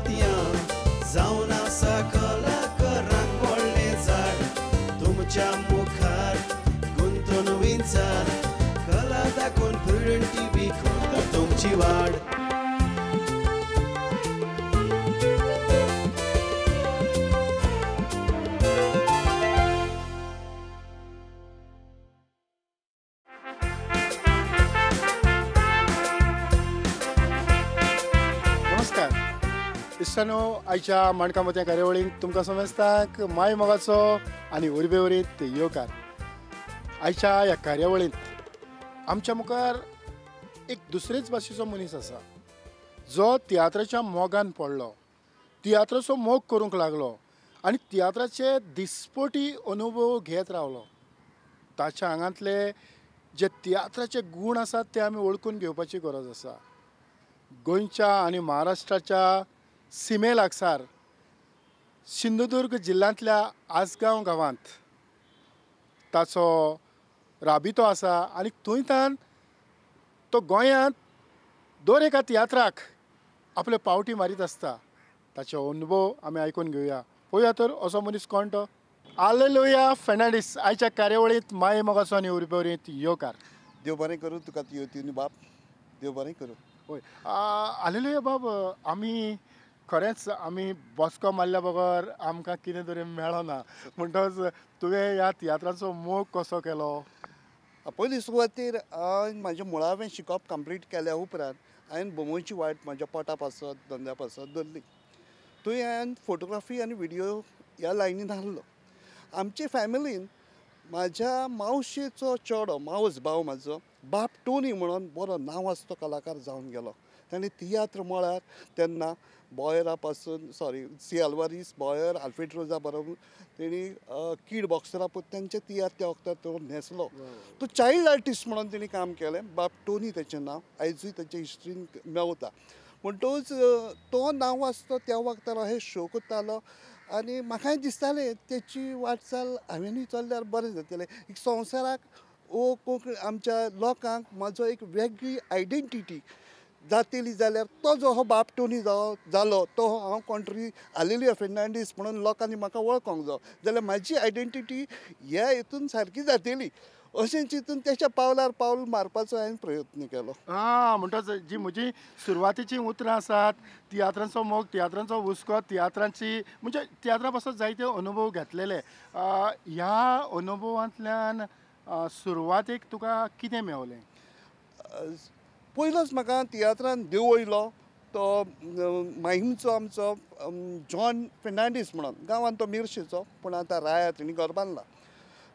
मोतयां जावन आसा कलाकारांक व्हडलें झाड तुमच्या मुखार गुंतून विंचार कला दाखोवन प्रुडंट टीव्ही करता तुमची वाड. इश्टानो, आयच्या माणका मोतयां कार्यावळींत तुमकां समजताक माय मोगाचो आनी उर्बेवरीत येवकार. आयच्या ह्या कार्यावळींत आमच्या मुखार एक दुसरेच भाशेचो मनीस आसा जो तियात्राच्या मोगान पडलो, तियात्राचो मोग करूंक लागलो आनी तियात्राचे दिसपटी अनुभव घेत रावलो. ताच्या आंगांतले जे तियात्राचे गूण आसात ते आमी वळखून घेवपाची गरज आसा. गोंयच्या आनी महाराष्ट्राच्या सिमे लागसार सिंधुदुर्ग जिल्ल्यांतल्या आसगांव गांवांत ताचो राबितो आसा आनी थंयच्यान तो गोंयांत दर एका तियात्राक आपले पावटी मारीत आसता. ताचे अनुभव आमी आयकून घेवया. पळोवया तर असो मनीस कोण तो. आलेलुया फेर्नांडीस आयच्या कार्यावळींत माये मोगाचो आनी उर्बेवरीत येवकार. देव बरें करूं तुका तियोतिनी बाब, देव बरें करूं. हय आलेलुया बाब, आमी खरेंच आमी बसको मारल्या बगर आमकां कितें तरी मेळना, म्हणटकच तुवें ह्या तियात्राचो मोग कसो केलो? पयली सुरवातीर हांवें म्हाजें मुळावें शिकप कंप्लीट केल्या उपरांत हांवें बोमोयची वाट म्हाज्या पोटा पासत धंद्या पासत धरली. थंय हांवें फोटोग्राफी आनी विडियो ह्या लायनीन आहलो. आमचे फॅमिलीन म्हाज्या मावशेचो चेडो, मावस भाव म्हाजो बाब टोनी म्हणून बरो नांवाजतो कलाकार जावन गेलो. ताणें तियात्र म्हळ्यार तेन्ना बॉयरा पासून सॉरी सी आल्वारीस बॉयर आल्फ्रेड रोजा बरोबर तेणी कीड बॉक्सरा पळय तेंचे तियात्र त्या वखदार तो न्हेसलो. तो चायल्ड आर्टिस्ट म्हणून तेणी काम केलें. बाब टोनी तेचें नांव आयजूय तेच्या हिस्ट्रीन मेवता. म्हणटकूच तो नांव आसतो त्या वखदार अहें शो करतालो आनी म्हाकाय दिसतालें तेची वाटचाल हांवेनूय चल्ल्यार बरें जातलें. एक संवसाराक ओ कोंकणी आमच्या लोकांक म्हाजो एक वेगळी आयडेंटिटी जातली जाल्यार तो जो हो बाब टोनी जालो तो हांव कोण तरी आलेलुया फेर्नांडीस म्हणून लोकांनी म्हाका वळखोंक जावो जाल्यार म्हाजी आयडेंटिटी ह्या हितून सारकी जातली अशें चिंतून तेच्या पावलार पावल मारपाचो हांवें प्रयत्न केलो. आं, म्हणटच जी म्हजी सुरवातेचीं उतरां आसात तियात्रांचो मोग, तियात्रांचो हुस्को, तियात्रांची म्हणजे तियात्रा पासून जायते अनुभव घेतलेले, ह्या अनुभवांतल्यान सुरवातेक तुका कितें मेवलें? पयलोच म्हाका तियात्रान देव वयलो तो माहीमचो आमचो जॉन फेर्नांडीस म्हणून, गांवांत तो मिरशेचो पूण आतां राया तेणी घर बांदलां.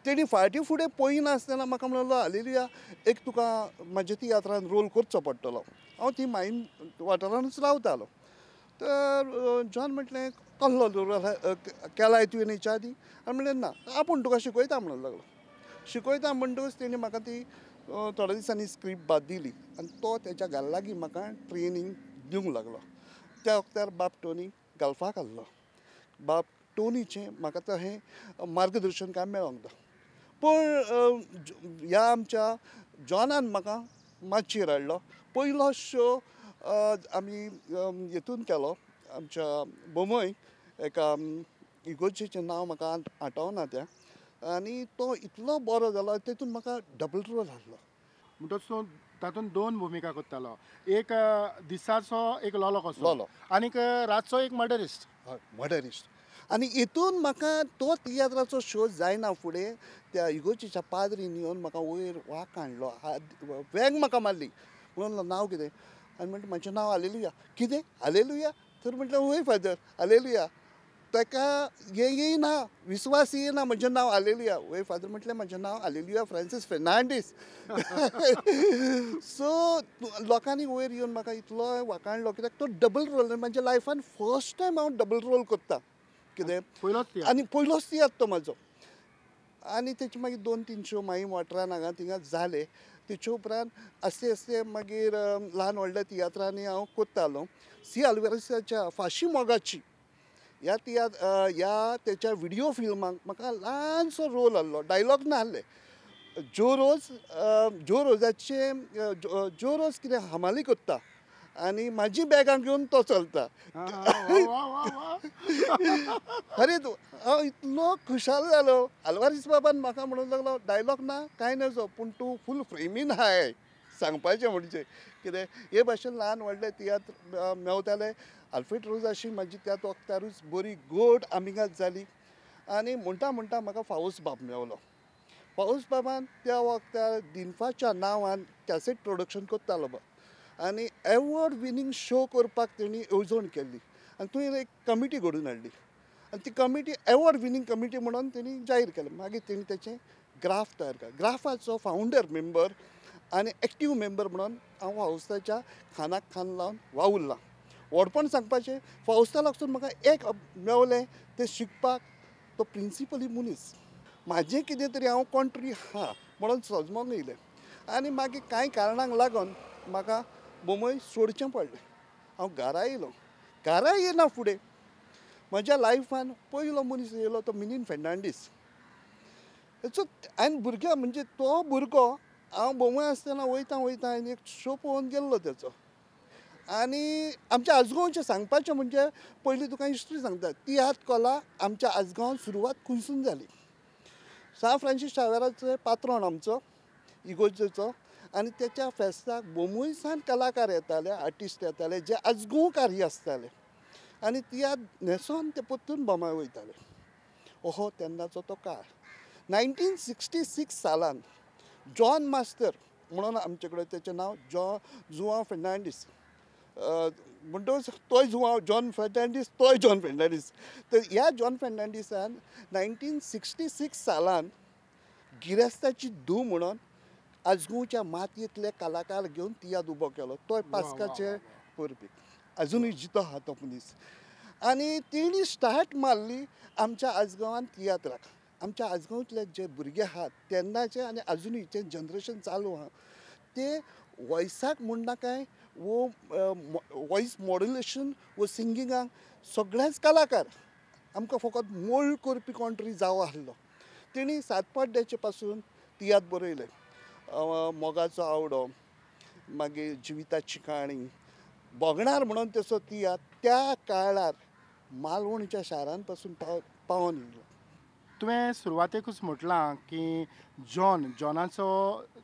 तेणी फाटीं फुडें पळयनासतना म्हाका म्हणलो आलेलुया एक तुका म्हाज्या तियात्रान रोल करचो पडटलो. हांव ती माहीम वाठारानूच रावतालो. तर जॉन म्हटलें कसलो रोल केलाय तुवें हेच्या आदीं? आनी म्हणलें ना, आपूण तुका शिकयता म्हणूंक लागलो. शिकयता म्हणटकूच तेणी म्हाका ती थोड्या दिसांनी स्क्रिप्ट बाद दिली आनी तो तेच्या घरा लागीं म्हाका ट्रेनींग दिवंक लागलो. त्या वखदार बाब टोनी गल्फाक आहलो. बाब टोनीचें म्हाका तशें मार्गदर्शन कांय मेळोंक ना, पूण ह्या आमच्या जॉनान म्हाका माचयेर हाडलो. पयलो शो आमी हेतून केलो आमच्या बोमय एका इगोर्जेचें नांव म्हाका आठवना तें, आनी तो इतलो बरो जालो तेतून म्हाका डबल रोल आहलो. म्हणटच तूं तातूंत दोन भुमिका करतालो, एक दिसाचो एक लोलो कसो लोलो आनीक रातचो एक मर्डरिस्ट. हय मर्डरिस्ट. आनी हितून म्हाका तो तियात्राचो शो जायना फुडें त्या इगोर्जेच्या पाद्रीन येवन म्हाका वयर वाक हाडलो, वेंग म्हाका मारली. म्हणून नांव कितें? आनी म्हणटा म्हाजें नांव आलेलुया. कितें आलेलुया? तर म्हटलें वय फादर आलेलुया. ताका हें येयना, विस्वास येयना म्हजें नांव आलेलुया. वय फादर म्हटलें म्हजें नांव आलेलुया फ्रांसीस फेर्नांडीस. सो लोकांनी वयर येवन म्हाका इतलो वाखाणलो कित्याक तो डबल रोल म्हाज्या लायफान फर्स्ट टायम हांव डबल रोल करता कितें आनी पयलोच तियात्र तो म्हाजो. आनी तेचे मागीर 2-3 शो माहीम वाठारान हांगा थिंगा जाले. तेचे उपरांत आस्ते आस्ते मागीर ल्हान व्हडल्या तियात्रांनी हांव करतालो. सी आल्वारीसाच्या फाशी मोगाची ह्या तियात्र ह्या तेच्या विडियो फिल्माक म्हाका ल्हानसो रोल आहलो, डायलॉग नाहले. जो रोज जो रोजाचे जो रोज कितें हमाली करता आनी म्हाजी बॅगां घेवन तो चलता. अरे हांव इतलो खुशाल जालो. आल्वारीस बाबान म्हाका म्हणूंक लागलो डायलॉग ना कांय नजो पूण तूं फूल फ्रेमीन आहाय सांगपाचें म्हणजे कितें. हे भाशेन ल्हान व्हडले तियात्र मेवताले. आल्फ्रेड रोजाशी म्हाजी त्या वखतारूच बरी गोड आमिगाद जाली आनी म्हणटा म्हणटा म्हाका फावूस बाब मेवलो. फावूस बाबान त्या वखतार दिनफाच्या नांवान कॅसेट प्रोडक्शन करतालो बा आनी एवॉर्ड विनींग शो करपाक तेणी येवजण केल्ली आनी थंय एक कमिटी घडोवन हाडली आनी ती कमिटी एवॉर्ड विनींग कमिटी म्हणून तेणी जाहीर केलें. मागीर तेणी तेचें ग्राफ तयार केलो. ग्राफाचो फावंडर मेंबर आनी एक्टीव मेंबर म्हणून हांव फावस्ताच्या खानाक खान लावन वावुरलां. व्हडपण सांगपाचें फावस्ता लागसून म्हाका एक मेवलें तें शिकपाक. तो प्रिंसिपली मनीस म्हाजें कितें तरी हांव कोण तरी आहा म्हणून सजमोंक येयलें आनी मागीर कांय कारणांक लागून म्हाका बोंबय सोडचें पडलें. हांव घरा येयलो. घरा येयना फुडें म्हज्या लायफान पयलो मनीस येयलो तो मिनीन फेर्नांडीस. हेचो हांवें भुरग्या म्हणजे तो भुरगो हांव बोंबय आसतना वयता वयता हांवें एक शो पळोवन गेल्लो तेचो. आनी आमच्या आजगांवचें सांगपाचें म्हणजे पयलीं तुका हिस्ट्री सांगता. तियात्र कला आमच्या आजगांवान सुरवात खंयसून जाली. सांत फ्रांसीस शावेराचो पात्रोण आमचो इगोर्जेचो आनी तेच्या फेस्ताक बोंबयसान कलाकार येताले, आर्टिस्ट येताले जे आजगांवकारी आसताले आनी तियात्र न्हेसोन ते परतून बोमाय वयताले. ओहो तेन्नाचो तो काळ. 1966 सालान जॉन मास्तर म्हणून आमचे कडेन तेचें नांव जुआंव फेर्नांडीस म्हणटकच तोय जुआंव जॉन फेर्नांडीस तोय जॉन फेर्नांडीस. तर ह्या जॉन फेर्नांडीसान 1966 सालान गिरेस्ताची धूव म्हणून आजगांवच्या मातयेंतले कलाकार घेवन तियात्र उबो केलो. तोय पास्काचे परबीक अजुनूय जितो आहा तो मनीस. आनी तेणी स्टार्ट मारली आमच्या आजगांवान तियात्राक. आमच्या आजगांवतले जे भुरगे आहात तेन्नाचे आनी अजुनूय जें जनरेशन चालू आहा ते वॉयसाक म्हणना काय वो वॉयस मॉड्युलेशन वो सिंगिंगाक सगळेच कलाकार आमकां फकत मोल्ड करपी कोण तरी जावो आसलो. तेणी सातपाड्याचे पासून तियात्र बरयले. मोगाचो आवडो, मागीर जिविताची काणी, भोगणार म्हणून तेचो तियात्र त्या काळार मालवणच्या शारान पासून पावोन येयलो. तुवें सुरवातेकूच म्हटलां की जॉनाचो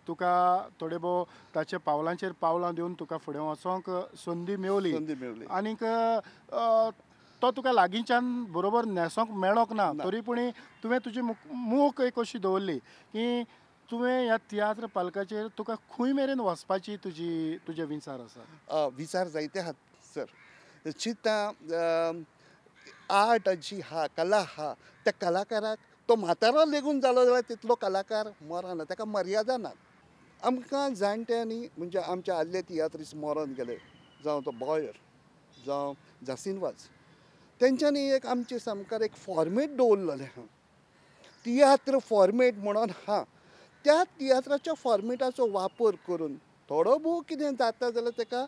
तुका थोडे भोव ताच्या पावलांचेर पावलां दिवन तुका फुडें वचोंक संदी मेवली आनीक तो तुका लागींच्यान बरोबर न्हेसोंक मेळोंक ना तरी पूण तुवें तुजी मोख एक अशी दवरली की तुवें ह्या तियात्र पालकाचेर तुका खंय मेरेन वचपाची तुजी तुजे विचार आसा? विचार जायते आहात सर. चिंता आर्ट जी आहा, कला आहा, त्या कलाकाराक तो म्हातारो लेगून जालो जाल्यार तितलो कलाकार मरना, ताका मर्यादा ना. आमकां जाणट्यांनी म्हणजे आमच्या आदले तियात्रीस मरोन गेले, जावं तो बॉयर जावं जासीन वाज, तेंच्यांनी एक आमचे सामकार एक फॉर्मेट दवरलेलें आहा, तियात्र फॉर्मेट म्हणून आहा. त्या तियात्राच्या फॉर्मेटाचो वापर करून थोडो भोव कितें जाता जाल्यार ताका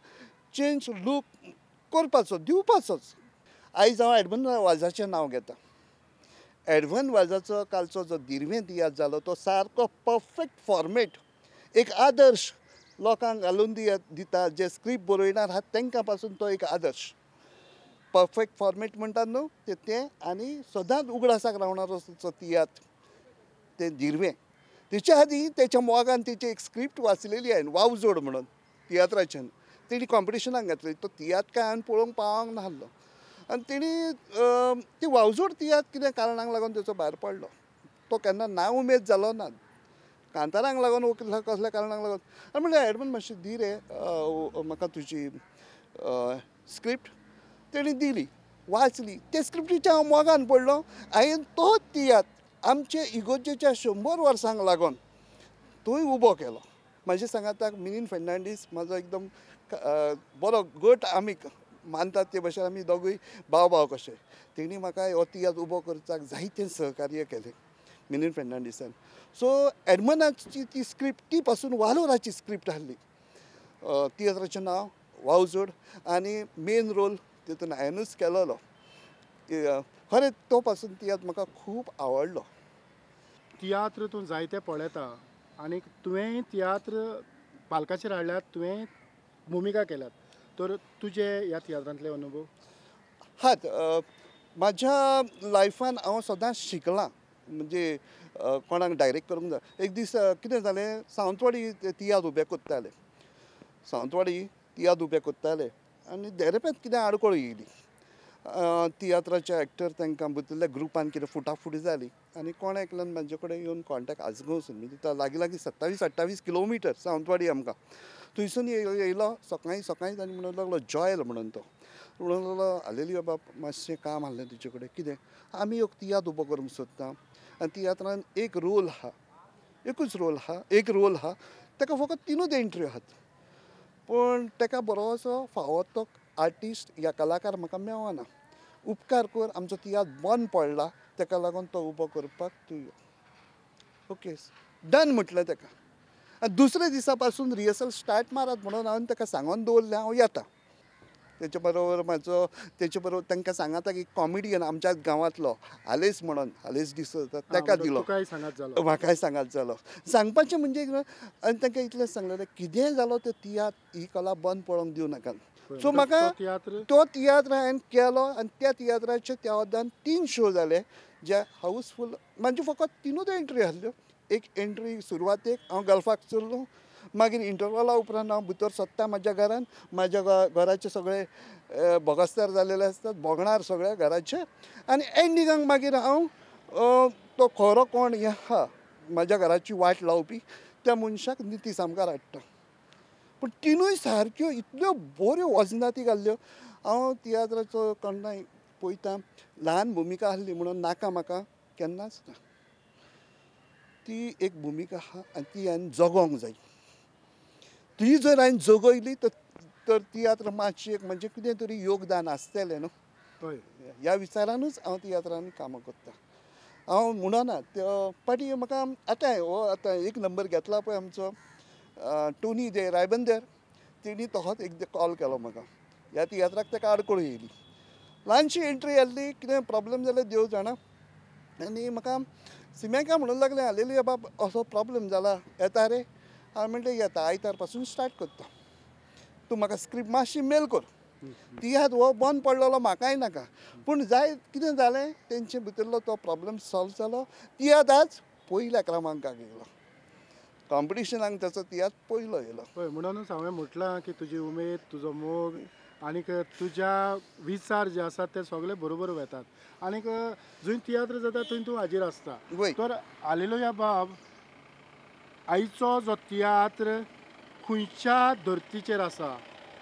चेंज लूक करपाचो, दिवपाचोच. आयज हांव एडमन वाजाचें नांव घेता. एडवन वाजाचो कालचो जो दिरवें तियात्र जालो तो सारको परफेक्ट फॉर्मेट, एक आदर्श लोकांक घालून दिता. जे स्क्रिप्ट बरयणार आहात तांकां पासून तो एक आदर्श परफेक्ट फॉर्मेट म्हणटात न्हू तें. आनी सदांच उगडासाक रावणारो तियात्र तें दिरवें. तेच्या आदीं तेच्या मोगान तेची एक स्क्रिप्ट वाचलेली हांवें, वावजोड म्हणून तियात्राचें, तेणी कॉम्पिटिशनाक घातली. तो तियात्र काय हांवें पळोवंक पावंक नासलो आनी तेणी ती वावजोड तियात्र कितें कारणांक लागून तेचो भायर पडलो. तो केन्ना ना उमेद जालो ना, कांतारांक लागून वो कसल्या कारणांक लागून. आनी म्हणलें एडमन मातशें दी रे म्हाका तुजी स्क्रिप्ट. तेणी दिली, वाचली. ते स्क्रिप्टीच्या हांव मोगान पडलो. हांवें तो तियात्र आमचे इगोर्जेच्या 100 वर्सांक लागून तोय उबो केलो. म्हाजे सांगाताक मिनीन फेर्नांडीस म्हाजो एकदम बरो गट आमी मानतात ते भशेन आमी दोगूय भाव भाव कशे. तेणी म्हाका हो तियात्र उबो करपाक जायतें सहकार्य केलें मिनीन फेर्नांडीसान. सो एडमनाची ती स्क्रिप्ट ती पासून वालोराची स्क्रिप्ट आसली. तियात्राचें नांव वावजोड आनी मेन रोल तितून हांवेनूच केलोलो. खरें तो पासून तियात्र म्हाका खूब आवडलो. तियात्र तूं जायते पळयता आनी तुवें तियात्र पालकाचेर हाडल्यात, तुवें भुमिका केल्यात. तर तुजे ह्या तियात्रांतले अनुभव? हात म्हाज्या लायफान हांव सदांच शिकलां, म्हणजे कोणाक डायरेक्ट करूंक जाय. एक दीस कितें जालें, सावंतवाडी तियात्र उबे करताले, सावंतवाडी तियात्र उबे करताले आनी देरेपेंत कितें आडखळ येयली. तियात्राचे एक्टर तांकां भितरल्या ग्रुपान कितें फुटाफुटी जाली आनी कोण एकल्यान म्हाजे कडेन येवन कॉन्टेक्ट आजगांवसून, म्हणजे लागीं लागीं 27-28 किलोमिटर सावंतवाडी आमकां, थंयसून येयलो सकाळीं सकाळींच आनी म्हणूंक लागलो जॉयल म्हणून, तो म्हणूंक लागलो आलेली बाब मातशें काम आसलें तुजे कडेन. कितें? आमी एक तियात्र उबो करूंक सोदता आनी तियात्रान एक रोल आहा, एकूच रोल आहा, एक रोल आहा, ताका फकत 3 एंट्री आहात, पूण ताका बरोसो फावो तो आर्टिस्ट या कलाकार म्हाका मेळना, उपकार कर आमचो तियात्र बंद पडला ताका लागून तो उबो करपाक तूं यो. ओके डन म्हटलें ताका. आनी दुसऱ्या दिसा पासून रिहर्सल स्टार्ट मारात म्हणून हांवें ताका सांगून दवरलें हांव येता. तेचे बरोबर म्हाजो तेचे बरोबर तांकां सांगाता की कॉमेडियन आमच्या गांवांतलो हालेस म्हणून, हालेस डिसोजा, ताका दिलो, म्हाकाय सांगात जालो. सांगपाचें म्हणजे आनी तांकां इतलें सांगलें कितेंय जालो ते तियात्र ही कला बंद पडोवंक दिवं नाका. सो म्हाका तो तियात्र हांवें केलो आनी त्या तियात्राचे त्या वदान 3 शो जाले जे हावसफूल. म्हणजे फकत 3 एंट्री आसल्यो. एक एंट्री सुरवातेक हांव गल्फाक चल्लो, मागीर इंटरवला उपरांत हांव भितर सोदता म्हाज्या घरान, म्हाज्या घराचे सगळे भोगस्तार जालेले आसतात, भोगणार सगळे घराचे, आनी एंडिंगाक मागीर हांव तो खरो कोण हें आहा म्हाज्या घराची वाट लावपी त्या मनशाक निती सामकार हाडटा. पूण 3 सारक्यो इतल्यो बऱ्यो वजनाती घाल्ल्यो. हांव तियात्राचो कोणाय पळयता ल्हान भुमिका आसली म्हणून नाका म्हाका केन्नाच ना, ती एक भुमिका आहा आनी ती हांवें जगोंक जाय. ती जर हांवें जगयली तर तियात्र मातशी एक म्हणजे कितें तरी योगदान आसतलें न्हू, ह्या विचारानूच हांव तियात्रान कामां करता. हांव म्हणना पाटी म्हाका आतां हो आतां एक नंबर घेतला पळय आमचो टोनी दे रायबंदर, तेणी तोच एकदां कॉल केलो म्हाका. ह्या तियात्राक ताका आडखळ येयली, ल्हानशी एंट्री आसली, कितें प्रॉब्लम जालें देव जाणा, आनी म्हाका सिमेका म्हणूंक लागलें आलेली बाब असो प्रॉब्लम जाला येता रे? हांवें म्हणलें येता, आयतार पासून स्टार्ट करता, तूं म्हाका स्क्रिप्ट मातशी मेल कर. तियात्र हो बंद पडलेलो म्हाकाय नाका, पूण जाय कितें जालें तेंचे भितरलो तो प्रॉब्लम सॉल्व जालो. तियात्र आज पयल्या क्रमांकाक येयलो, कॉम्पिटिशनाक ताचो तियात्र पयलो येयलो. हय, म्हणूनच हांवें म्हटलां की तुजी उमेद, तुजो मोग आनीक तुज्या विचार जे आसात ते सगळे बरोबर वेतात आनीक जंय तियात्र जाता थंय तूं हाजीर आसता. तर आलेलुया बाब, आयचो जो तियात्र खंयच्या धर्तीचेर आसा,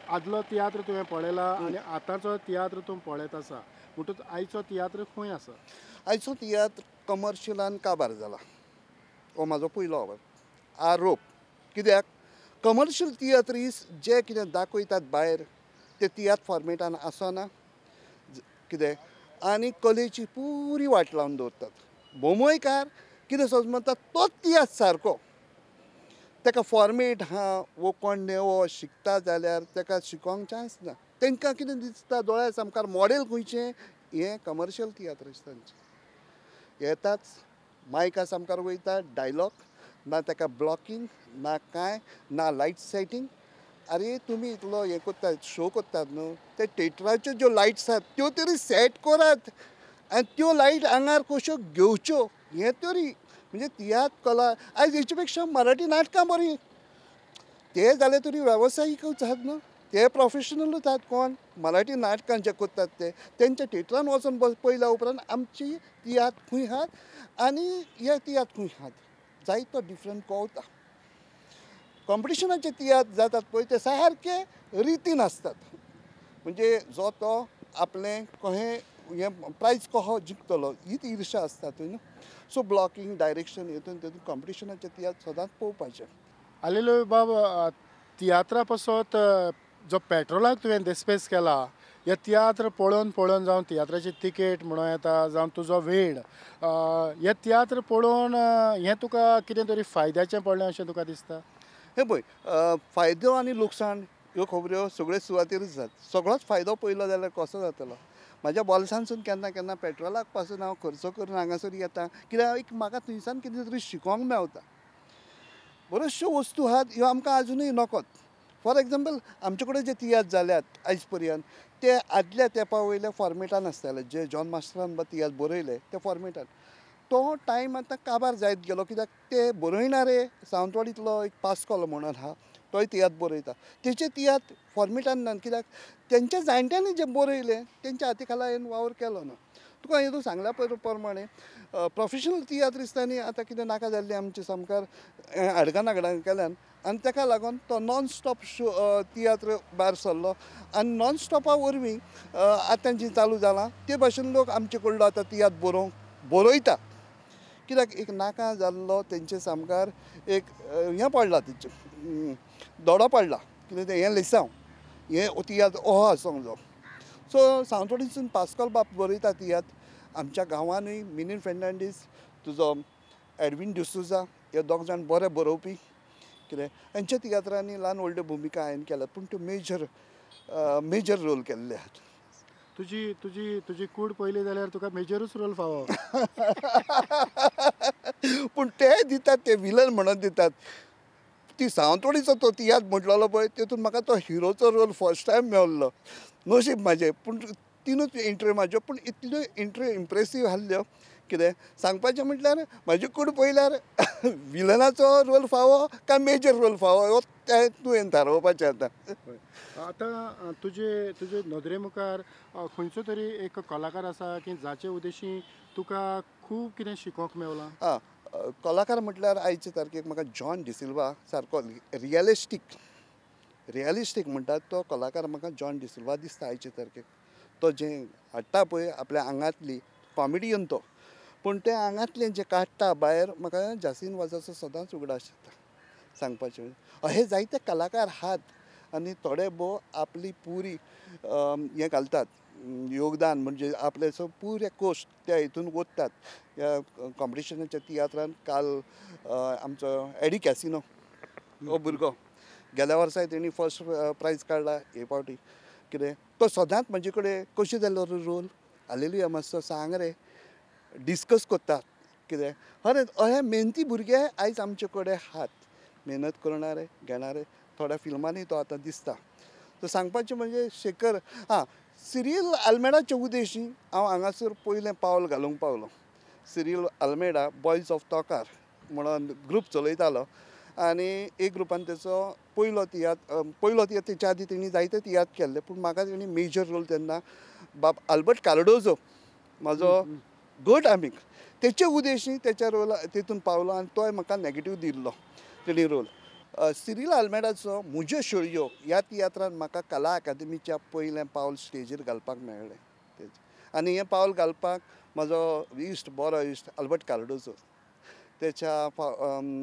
आदलो तियात्र तुवें पळयला आनी आतांचो तियात्र तूं पळयत आसा, म्हणटकच आयचो तियात्र खंय आसा? आयचो तियात्र कमर्शियलान काबार जाला, हो म्हाजो पयलो आरोप. कित्याक कमर्शियल तियात्रीस जे कितें दाखयतात भायर ते तियात्र फॉर्मेटान आसना कितें, आनी कलेची पुरी वाट लावन दवरतात. भोमोयकार कितें समजता तोच तियात्र सारको, ताका फॉर्मेट आहा वो कोण नेवो शिकता जाल्यार ताका शिकोंक चान्स ना. तांकां कितें दिसता दोळ्या सामकार मॉडेल खंयचें, हें कमर्शियल तियात्रिस्तांचें येताच मायका सामकार वयता, डायलॉग ना, ताका ब्लॉकिंग ना, कांय ना, लायट सेटींग. अरे तुमी इतलो हें करतात, शो करतात न्हू, ते थेटराच्यो ज्यो लायट्स आसात त्यो तरी सेट करात आनी त्यो लायट आंगार कश्यो घेवच्यो हें तरी म्हणजे तियात्र कला. आयज हेचे पेक्षा मराठी नाटकां बरीं, ते जाले तरी वेवसायीकूच आहात न्हू, ते प्रोफेशनलूच आहात. कोण मराठी नाटकां जे करतात ते तेंच्या थेटरान वचून पळयल्या उपरांत आमची तियात्र खंय आहात आनी हे तियात्र खंय आहात जायतो डिफरंट कळटा. कॉम्पिटिशनाचे तियात्र जातात पळय ते सारके रितीन आसतात, म्हणजे जो तो आपलें कहें हें प्रायज कहो जिखतलो हीच इर्शा आसता थंय न्हू. सो ब्लॉकिंग डायरेक्शन हेतून तेतून कॉम्पिटिशनाचे तियात्र सदांच पळोवपाचे. आलेलो बाब, तियात्रा पासत जो पेट्रोलाक तुवें देस्पेस केला, हे तियात्र पळोवन पळोवन जावं तियात्राची तिकेट म्हणूं येता, जावं तुजो वेळ, हे तियात्र पळोवन हें तुका कितें तरी फायद्याचें पडलें अशें तुका दिसता? हें पळय, फायदो आनी लुकसाण ह्यो खबऱ्यो सगळ्यो सुवातेरूच जाता. सगळोच फायदो पळयलो जाल्यार कसो जातलो? म्हाज्या बोल्सांसून केन्ना केन्ना पेट्रोलाक पासून हांव खर्च करून हांगासर येता, कित्याक एक म्हाका थंयसान कितें तरी शिकोंक मेवता. बऱ्योचश्यो वस्तू आहात ह्यो आमकां आजुनूय नकोत, फॉर एग्जाम्पल आमचे कडेन जे तियात्र जाल्यात आयज पर्यंत ते आदल्या तेंपा वयल्या फॉर्मेटान आसताले, जे जॉन मास्टरान बा तियात्र बरयले ते फॉर्मेटान. तो टायम आतां काबार जायत गेलो, कित्याक ते बरयणारे सावंतवाडींतलो एक पास्कॉल म्हणून आहा, तोय तियात्र बरयता, तेचे तियात्र फॉर्मेटान ना, कित्याक तेंच्या जाणट्यांनी जे बरयले तेंच्या हाती खाला हांवें वावर केलो ना. तुका हांवें सांगल्या प्रमाणे प्रोफेशनल तियात्रिस्तांनी आतां कितें नाका जाल्लें आमचे सामकार हाडकां नागडां केल्यान, आनी ताका लागून तो नॉन स्टॉप शो तियात्र भायर सरलो आनी नॉन स्टॉपा वरवीं आतां जी चालू जालां ते भाशेन लोक आमचे कडलो आतां तियात्र बरोवंक बरयता, कित्याक एक नाका जाल्लो तेंचे सामकार एक हें पडला, तेंचे दोडो पडला, कितें तें हें लिसांव हें तियात्र ओहो आसूंक जाय. सो सावंतवाडीसून पास्कॉल बाब बरयता तियात्र, आमच्या गांवांनूय मिनीन फेर्नांडीस, तुजो एडवीन डिसोजा, हे दोग जाण बरे बरोवपी कितें, हेंच्या तियात्रांनी ल्हान व्हडल्यो भुमिका हांवें केल्यात, पूण त्यो मेजर मेजर रोल केल्ले आहात. तुजी तुजी तुजी कूड पळयली जाल्यार तुका मेजरूच रोल फावो. पूण ते दितात ते विलन म्हणून दितात. ती सावंतवाडीचो तो तियात्र म्हटलेलो पळय तितून म्हाका तो हिरोचो रोल फर्स्ट टायम मेळ्ळो, नशीब म्हाजें. पूण तिनूच एंट्री म्हाज्यो, पूण इतल्यो एंट्री इम्प्रेसीव आसल्यो कितें सांगपाचें म्हटल्यार म्हाजी कूड पळयल्यार विलनाचो रोल फावो काय मेजर रोल फावो हो तें तुवें थारोवपाचें. आतां आतां तुजे तुजे नदरे मुखार खंयचो तरी एक कलाकार आसा की जाचे उद्देशी तुका खूब कितें शिकोवंक मेवलां? आं, कलाकार म्हटल्यार आयचे तारखेक म्हाका जॉन डिसिल्वा सारको रियलिस्टीक रियलिस्टीक म्हणटात तो कलाकार म्हाका जॉन डिसिल्वा दिसता आयचे तारखेक. तो जें हाडटा पळय आपल्या आंगांतली कॉमेडियन तो, पूण तें आंगांतलें जें काडटा भायर म्हाका जासीन वाजाचो सदांच उगडास येता. सांगपाचें अहे जायते कलाकार आहात आनी थोडे भोव आपली पुरी हें घालतात योगदान, म्हणजे आपले पुरे कोश्ट त्या हितून वोततात. ह्या कॉम्पिटिशनाच्या तियात्रान काल आमचो एडी कॅसिनो हो भुरगो गेल्या वर्साय तेणी फर्स्ट प्रायज काडला हे फावटी. कितें तो सदांच म्हजे कडेन कशें जालो रोल हालेलुया मातसो सांग रे, डिस्कस करता कितें. हय अहे मेहनती भुरगे आयज आमचे कडेन आहात, मेहनत करणारे घेणारे थोड्या फिल्मांनी तो आतां दिसता. सो सांगपाचें म्हणजे शेखर आं सिरील आल्मेडाचे उद्देशी हांव हांगासर पयलें पावल घालूंक पावलो. सिरील आल्मेडा बॉयज ऑफ तोकार म्हणून ग्रूप चलयतालो आनी एक ग्रुपान तेचो पयलो तियात्र, पयलो तियात्र तेच्या आदी तेणी जायते तियात्र केल्ले, पूण म्हाका तेणी मेजर रोल तेन्ना बाब आल्बर्ट कार्डोजो म्हाजो गट आमीक तेचे उद्देशी तेच्या रोला तितून पावलो आनी तोय म्हाका नॅगेटीव दिल्लो तेणी रोल. सिरील आल्मेडाचो म्हज्यो शेळयो ह्या तियात्रान म्हाका कला अकादमीच्या पयलें पावल स्टेजीर घालपाक मेळ्ळें तेजें. आनी हें पावल घालपाक म्हाजो इश्ट बरो इश्ट आल्बर्ट कार्डोजो तेच्या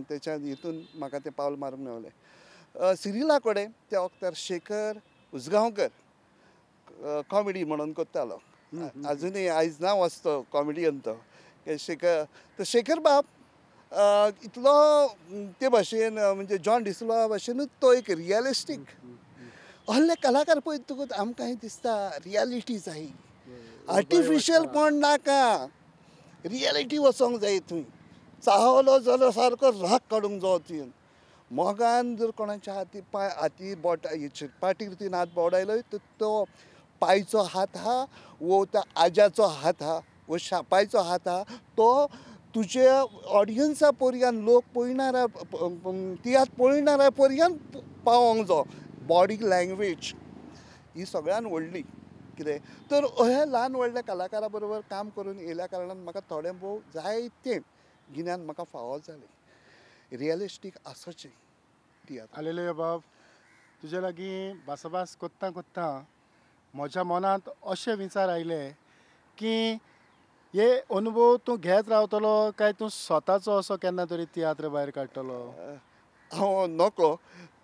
तेच्या हितून म्हाका तें पावल मारूंक मेवलें. सिरिला कडेन त्या वखतार शेखर उजगांवकर कॉमेडी म्हणून करतालो, आजुनूय आयज नांव आसा तो कॉमेडियन तो शेखर. तो शेखर बाब इतलो ते भाशेन म्हणजे जॉन डिसिल्वा भाशेनूच तो एक रियलिस्टीक असले कलाकार पळयत तुका आमकां दिसता रियलिटी जाय, आर्टिफिशियलपण नाका, रियलिटी वचोंक जाय. थंय चावलो जाल्यार सारको राग काडूंक जावो तुवें. मोगान जर कोणाच्या हाती पांय हाती बोट पाटीर तुवें हात भोंवडायलो तर तो पांयचो हात आहा वो त्या आज्याचो हात आहा वो शापायचो हात आहा, तो तुजे ऑडियन्सा पर्यान लोक पळयणारा तियात्र पळयणारा पर्यान पावोंक जावो. बॉडी लँग्वेज ही सगळ्यान व्हडली कितें तर अहे ल्हान व्हडल्या कलाकारा बरोबर काम करून येयल्या कारणान म्हाका थोडें भोव जायतें गिन्यान म्हाका फावो जालें. रियलिस्टीक आसचें तियात्र. हालेलुया बाब, तुजे लागीं भासाभास कोत्ता कोत्ता म्हज्या मनांत अशे विचार आयले की हे अनुभव तूं घेत रावतलो काय तूं स्वताचो असो केन्ना तरी तियात्र भायर काडटलो? हांव नको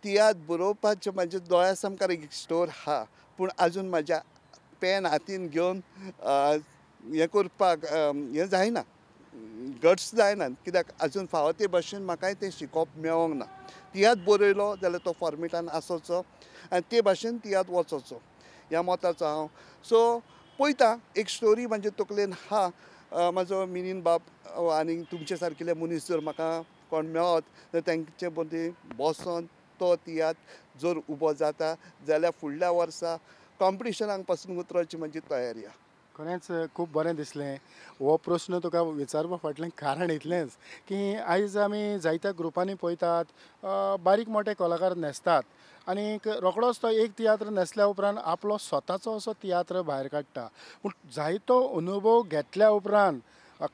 तियात्र बरोवपाचें म्हाज्या दोळ्या सामकार एक स्टोर आहा, पूण आजून म्हाज्या पेन हातीन घेवन हें करपाक हें जायना, गट्स जायना, कित्याक आजून फावो ते भाशेन म्हाकाय तें शिकोवप मेळोंक ना. तियात्र बरयलो जाल्यार तो फॉर्मेटान आसचो आनी ते भाशेन तियात्र वचोचो ह्या मताचो हांव. सो पळयता एक स्टोरी म्हाजे तकलेन आहा, म्हाजो मिनीन बाब आनी तुमचे सारकिले मनीस जर म्हाका कोण मेळत जाल्यार तेंचे मदीं बसोन तो तियात्र जर उबो जाता जाल्यार फुडल्या वर्सा कॉम्पिटिशनाक पासून उतरची म्हजी तयारी आसा. खरेंच खूब बरें दिसलें. हो प्रस्न तुका विचारपा फाटलें कारण इतलेंच की आयज आमी जायत्या ग्रुपांनी पळयतात बारीक मोठे कलाकार न्हेसतात आनी रोखडोच तो एक तियात्र न्हेसल्या उपरांत आपलो स्वताचो असो तियात्र भायर काडटा. पूण जायतो अनुभव घेतल्या उपरांत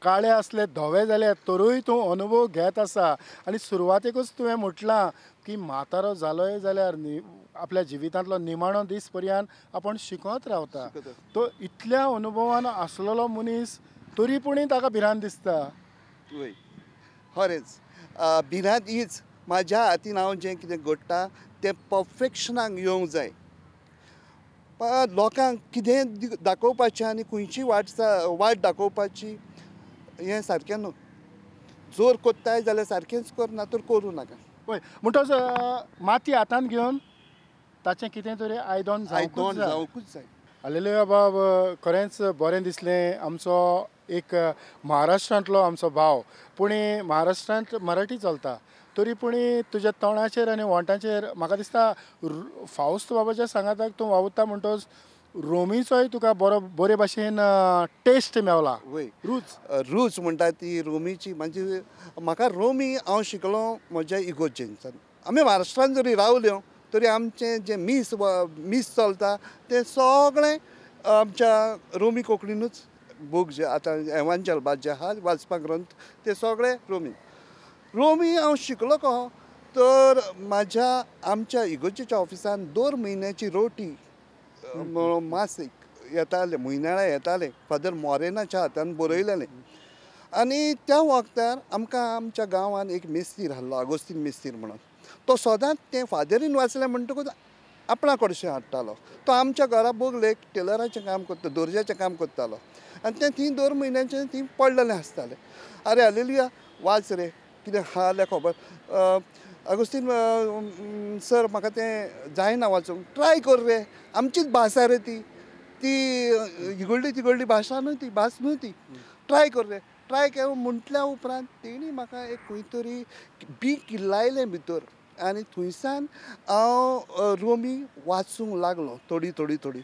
काळे आसले धवे जाले तरूय तूं अनुभव घेत आसा आनी सुरवातेकूच तुवें म्हटलां की म्हातारो जालोय जाल्यार आपल्या जिवितांतलो निमाणो दीस पर्यंत आपूण शिकत रावता. तो इतल्या अनुभवान आसलेलो मनीस तरी पुणूय ताका भिरांत दिसता. वय खरेंच भिरांत हीच, म्हाज्या हातीन हांव जें कितें घडटा तें परफेक्शनाक येवंक जाय. लोकांक कितें दाखोवपाचें आनी खंयची वाट दाखोवपाची हें सारकें न्हू. जोर कोत्ताय जाल्यार सारकेंच कर, ना तर करूं नाका. पळय म्हणटच माती हातान घेवन ताचें कितें तरी आयदन जावंकूच जाय. हालेलुया बाब, खरेंच बरें दिसलें. आमचो एक महाराष्ट्रांतलो आमचो भाव, पूण महाराष्ट्रांत मराठी चलता तरी पूण तुज्या तोंडाचेर आनी वोंठाचेर म्हाका दिसता फावस्त बाबाच्या सांगाताक तूं वावुरता म्हणटच रोमीचोय तुका बरो बरे भाशेन टेस्ट मेवला. वय रूच रूच म्हणटा ती रोमीची. म्हणजे म्हाका रोमी हांव शिकलो म्हज्या इगोर्जेंतल्यान. आमी महाराष्ट्रान जरी रावल्यो तरी आमचें जें मीस मीस चलता तें सगळें आमच्या रोमी कोंकणीनूच. बूक जे आतां एवांजल जे आहा वाचपा ग्रंथ ते सगळे रोमी. रोमी हांव शिकलो कहो तर म्हाज्या आमच्या इगोर्जेच्या ऑफिसान दर म्हयन्याची रोटी मासीक येतालें, म्हयन्याळें येतालें, फादर मोरेनाच्या हातान बरयलेलें. आनी त्या वखदार आमकां आमच्या गांवांत एक मिस्तीर आहलो, आगोस्तीन मिस्तीर म्हणून. तो सदांच तें फादरीन वाचलें म्हणटकूच आपणा कडशें हाडटालो. तो आमच्या घरा बगलेक टेलराचें काम करता, दर्ज्याचें काम करतालो आनी तें थंय दर म्हयन्याचें थंय पडलेलें आसतालें. आरे हालेलुया वाच रे, कितें आहा जाल्यार खबर. आगोस्तीन सर म्हाका तें जायना वाचूंक, ट्राय कर रे, आमचीच भास आहा रे ती, ती इगडली तिगडली भाशा न्हू ती, भास न्हू ती, ट्राय कर रे. ट्राय केलो म्हटल्या उपरांत तेणी म्हाका एक खंय तरी बी किल्लायलें भितर आनी थंयसान हांव रोमी वाचूंक लागलो थोडी थोडी थोडी.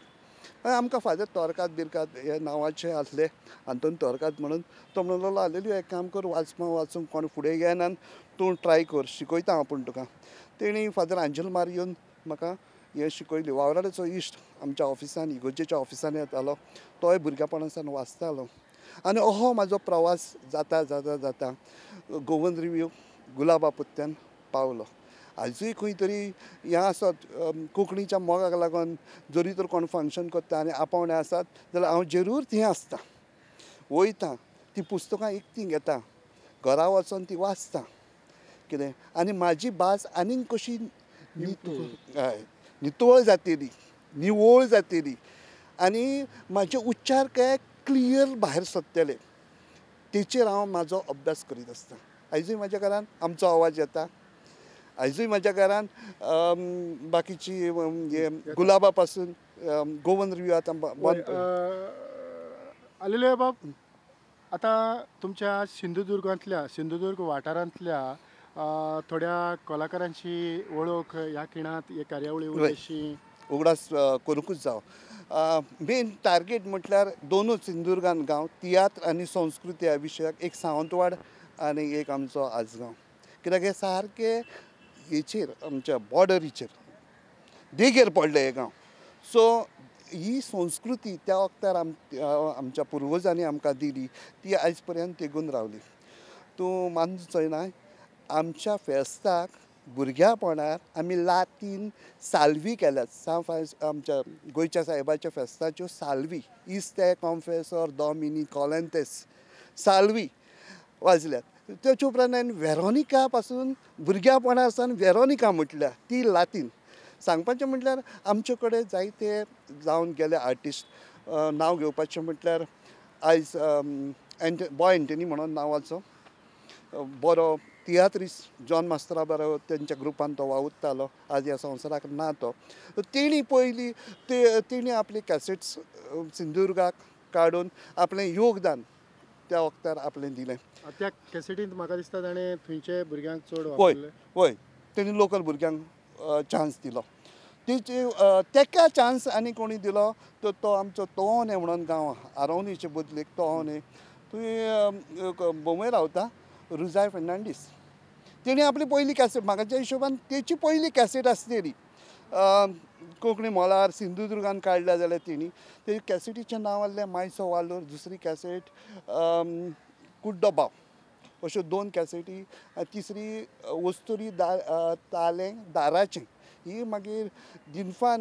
आमकां फादर तोरकात बिरकात हे नांवाचे आसले, आंतोन तोरकात म्हणून. तो म्हणलो हालेलुया एक काम कर, वाचपा वाचूंक कोण फुडें घेना, तूं ट्राय कर, शिकयता हांव पूण तुका. तेणी फादर आंजल मारियोन म्हाका हें शिकयली. वावराड्याचो इश्ट आमच्या ऑफिसान, इगोर्जेच्या ऑफिसान येतालो, तोय भुरगेपणासान वाचतालो. आनी अहो म्हाजो प्रवास जाता जाता जाता गोवन रिव्यू गुलाबा पुत्यान पावलो. आजूय खंय तरी हें आसत कोंकणीच्या मोगाक लागून जरी तर कोण फंक्शन करता आनी आपोवणें आसत जाल्यार हांव जरूर थंय आसता, वयता, ती पुस्तकां इकतीं घेता, घरा वचोन ती वाचता कितें, आनी म्हाजी भास आनीक कशी हय नितळ जातली, निवळ जातली आनी म्हाजे उच्चार काय क्लियर भायर सरतले तेचेर हांव म्हाजो अभ्यास करीत आसता. आयजूय म्हाज्या घरान आमचो आवाज येता, आयजूय म्हाज्या घरान बाकीची गुलाबा पासून गोवन रिव्यू आतां बंद. हालेलुया बाब, आतां तुमच्या सिंधुदुर्गांतल्या, सिंधुदुर्ग वाठारांतल्या थोड्या कलाकारांची वळख ह्या खिणांत हे कार्यावळी उद्देशी उगडास करूंकूच जावो. मेन टार्गेट म्हटल्यार दोनूच सिंधुदुर्गान गांव तियात्र आनी संस्कृती ह्या विशयाक, एक सावंतवाड आनी एक आमचो आजगांव. कित्याक हे सारके हेचेर आमच्या बॉर्डरीचेर देगेर पडले हे गांव. सो ही संस्कृती त्या वखदार आमच्या पुर्वजांनी आमकां दिली, ती आयज पर्यंत तेगून रावली. तूं मानचो ना, आमच्या फेस्ताक भुरग्यापणार आमी लातीन साल्वी केल्यात. आमच्या गोंयच्या साहेबाच्या फेस्ताच्यो साल्वी, इस्ते कॉन्फेसोर डॉमिनी कॉलेंतेस साल्वी वाजल्यात. तेच्या उपरांत हांवें वेरोनिका पासून भुरग्यापणार सावन वेरोनिका म्हटल्या ती लातीन. सांगपाचें म्हटल्यार आमचे कडेन जायते जावन गेले आर्टिस्ट. नांव घेवपाचें म्हटल्यार आयज बॉय एंटनी म्हणून नांवाचो बरो तियात्रिस्ट जॉन मास्तरा बरोबर तेंच्या ग्रुपान तो वावुरतालो, आज ह्या संवसाराक ना तो. तेणी पयलीं तेणी आपली कॅसेट्स सिंधुदुर्गाक काडून आपलें योगदान त्या वखदार आपलें दिलें. त्या कॅसेटींत म्हाका दिसता ताणें थंयचे भुरग्यांक चड वय वय तेणी लोकल भुरग्यांक चान्स दिलो. तेचे तेका चान्स आनी कोणी दिलो तर तो आमचो तोवने म्हणून गांव आरोवणीचे बदलेक तोवने थंय बोंबय रावता रुजाय फर्नांडीस. तेणी आपली पयली कॅसेट म्हाका हिशोबान तेची पयली कॅसेट आसतली कोंकणी मोलार सिंधुदुर्गान काडल्या जाल्यार तेणी ते कॅसेटीचें नांव आसलें मायसो वालोर, दुसरी कॅसेट कुड्डो बाव, अश्यो 2 कॅसेटी, तिसरी वस्तुरी तालें दाराचें ही मागीर दिनफान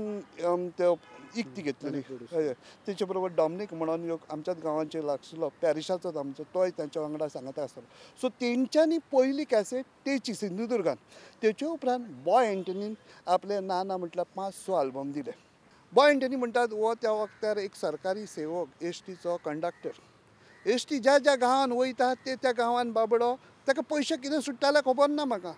इकती घेतलेली. तेचे बरोबर डॉमनीक म्हणून एक आमच्याच गांवांचेर लागशिल्लो पॅरिशाचोच आमचो तोय तांच्या वांगडा सांगाता आसतालो. सो तेंच्यांनी पयली कॅसेट तेची सिंधुदुर्गान. तेचे उपरांत बॉय एंटनीन आपले ना ना म्हटल्यार 5-6 आल्बम दिले. बॉय एंटनी म्हणटात हो त्या वखतार एक सरकारी सेवक एसटीचो कंडक्टर. एसटी ज्या ज्या गांवान वयता ते त्या गांवान बाबडो ताका पयशे कितें सुट्टाले खबर ना म्हाका,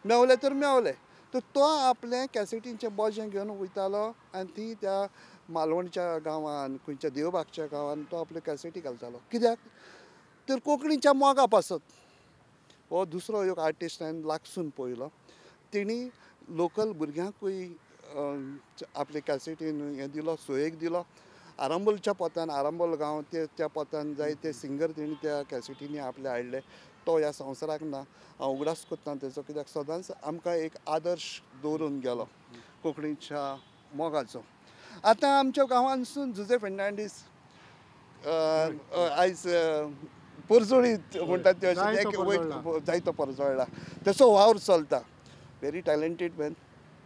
मेवले तर मेवले. तर तो आपलें कॅसेटींचें बोजें घेवन वयतालो आनी ती त्या मालवणच्या गांवान खंयच्या देवबागच्या गांवान तो आपल्यो कॅसेटी घालतालो. कित्याक तर कोंकणीच्या मोगा पासत. हो दुसरो एक आर्टिस्ट हांवें लागसून पळयलो, तेणी लोकल भुरग्यांकूय आपले कॅसेटीन हें दिलो, सोयेक दिलो. आरंबोलच्या पोतान आरंबोल गांव ते त्या पोतान जायते सिंगर तेणी त्या कॅसेटींनी आपले हाडले. तो ह्या संवसाराक ना, हांव उगडास करता तेचो, कित्याक सदांच आमकां एक आदर्श दवरून गेलो कोंकणीच्या मोगाचो. आतां आमच्या गांवांतसून जुजे फर्नांडीस आयज परजळीत म्हणटात ते अशें जायतो परजळ्ळा, तेचो वावर चलता. व्हेरी टॅलंटेड मॅन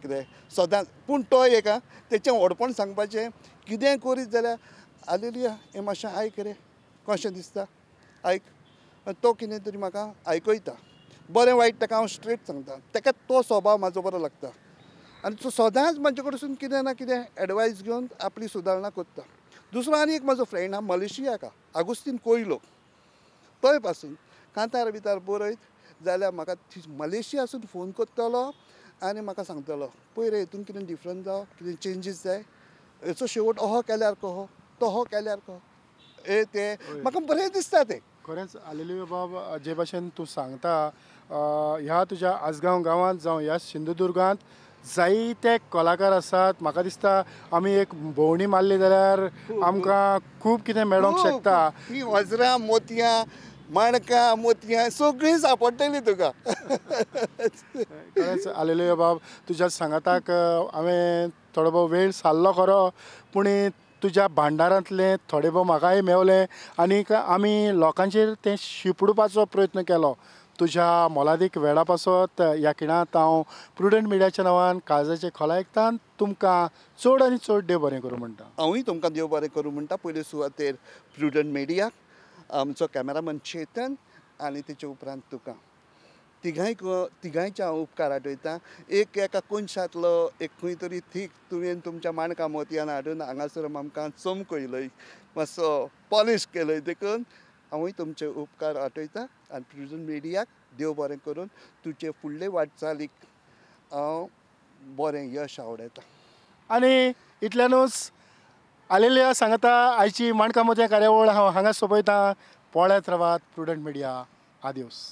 कितें सदांच. पूण तो एक तेचें व्हडपण सांगपाचें कितेंय करीत जाल्यार आलेलिया हें मातशें आयक रे कशें दिसता आयक, तो कितें तरी म्हाका आयकयता बरें वायट ताका हांव स्ट्रेट सांगता. ताका तो स्वभाव म्हाजो बरो लागता आनी तो सदांच म्हाजे कडसून कितें ना कितें एडवायस घेवन आपली सुदारणा करता. दुसरो आनी एक म्हाजो फ्रेंड आहा मलेशियाक आगुस्तीन कोयलो, तोय पासून कांतार बितार बरयत जाल्यार म्हाका मलेशियासून फोन करतलो आनी म्हाका सांगतलो पळय रे हितून कितें डिफरंट जावं कितें चेंजीस जाय, हेचो शेवट अहो केल्यार कहो तोहो केल्यार कहो, ए ते म्हाका बरें दिसता तें. खरेंच आलेली बाब जे भाशेन तूं सांगता ह्या तुज्या आसगांव गांवांत जावं ह्या सिंधुदुर्गांत जायते कलाकार आसात. म्हाका दिसता आमी एक भोंवडी मारली जाल्यार आमकां खूब कितें मेळोंक शकता. ती वज्रां मोतयां माणकां मोतयां सगळीं सांपडटलीं तुका. खरेंच आलेली बाब तुज्या सांगाताक हांवें थोडो भोव वेळ सारलो खरो, पूण तुज्या भांडारांतलें थोडें भोव म्हाकाय मेवलें आनीक आमी लोकांचेर तें शिंपडुपाचो प्रयत्न केलो. तुज्या मोलादीक वेळा पासत ह्या खिणांत हांव प्रुडंट मिडियाच्या नांवान काळजाचे खोला एकतान तुमकां चड आनी चड देव बरें करूं म्हणटा. हांवूय तुमकां देव बरें करूं म्हणटा. पयले सुवातेर प्रुडंट मिडिया, आमचो कॅमेरामन चेतन आनी तेचे उपरांत तुका तिगांयचे हांव उपकार आठयतां. एक एका कोनशांतलो एक खंय तरी थीक तुवें तुमच्या माणकां मोतयान हाडून हांगासर आमकां चमकयलय, मातसो पॉलिश केलय, देखून हांवूय तुमचे उपकार आठयतां आनी प्रुडंट मिडियाक देव बरें करून तुजे फुडले वाटचालीक हांव बरें यश आवडयतां. आनी इतल्यानूच आलेल्या सांगता आयची माणकां मोतयां कार्यावळ हांव हांगा सोंपयतां. पळयत रावात प्रुडंट मिडिया. आदियोस.